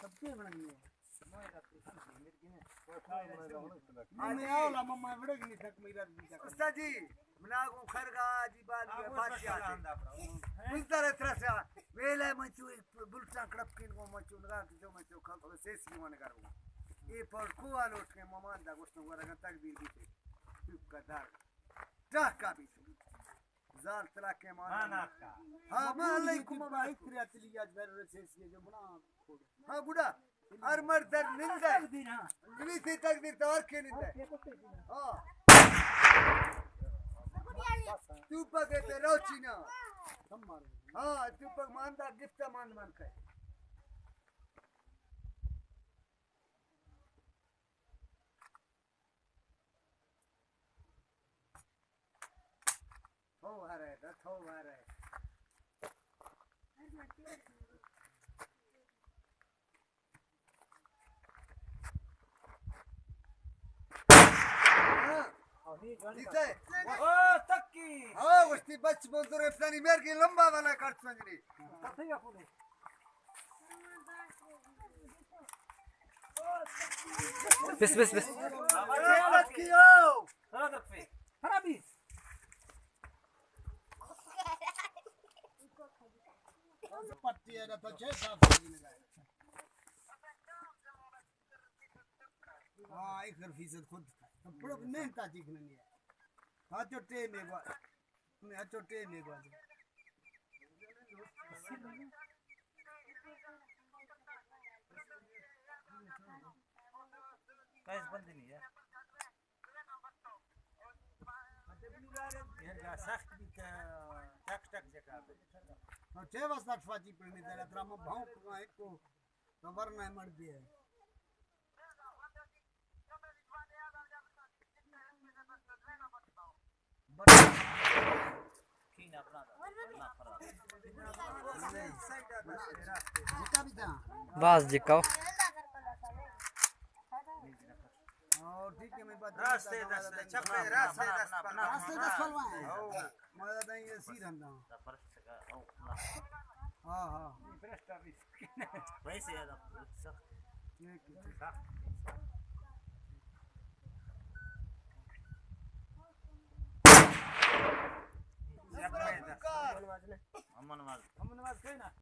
سب کے بنا گئے۔ میں آولا مما بڑے گنی تک میرا بھی تک۔ استاد جی، منا گوں خرگا جی بال میں پاس کیا۔ بزدار ترسا، ویلا من چو ایک بلٹا کڑپ کن گو من چو نگا جو من چو کھا کھا سیس کی من کر گو۔ یہ پر کو آلوٹ کے ممان دا گوشت ورگا تک بیر بیتے۔ چپ کا دار۔ ٹاکا بیتے۔ زال تلاکے مان۔ مان آتا۔ ہاں، ما علیکم بھائی۔ کریا تلی اج بر رسیس یہ جو بنا۔ ہاں، گڈا۔ ہر مرد در نندے۔ نویسی تقدیر تو ہر کے نندے۔ ہاں۔ تو پکے تے روچی نا۔ ہاں، تو پک ماندا گفتا مان مان کھائے۔ تھو ہرے، دا تھو ہرے۔ ہاں۔ دیتے؟ او، تکی۔ ہاں، وشتی بچ بندر افسانی میر کی لمبا والا کٹ سنجنی۔ بس، بس، بس۔ پٹی ہے نا تو چھ سال سے نہیں لگا۔ ہاں، ایک فیصد خود۔ پورا محنت آتی کننی ہے۔ ہاں، جو ٹیم ہے، میں اچو ٹیم ہے گواجے۔ کیس بند نہیں ہے۔ یہ جا سخت بھی ٹک ٹک جگہ۔ ہاں، چھ واسطہ فاتی پڑنے دے رہا تھا، میں بھاؤں کو ایک کو تو ورنہ مر دیا ہے۔ باز جکاو۔ راستے دست، چپے راستے دست پر۔ راستے دست پر وہاں ہے۔ ہاں۔ مالا دائیں یہ سیر ہم داں۔ ہاں، ہاں۔ ویسے یاد آپ۔ ٹھیک ہے۔ امن نماز۔ امن نماز کہیں نا۔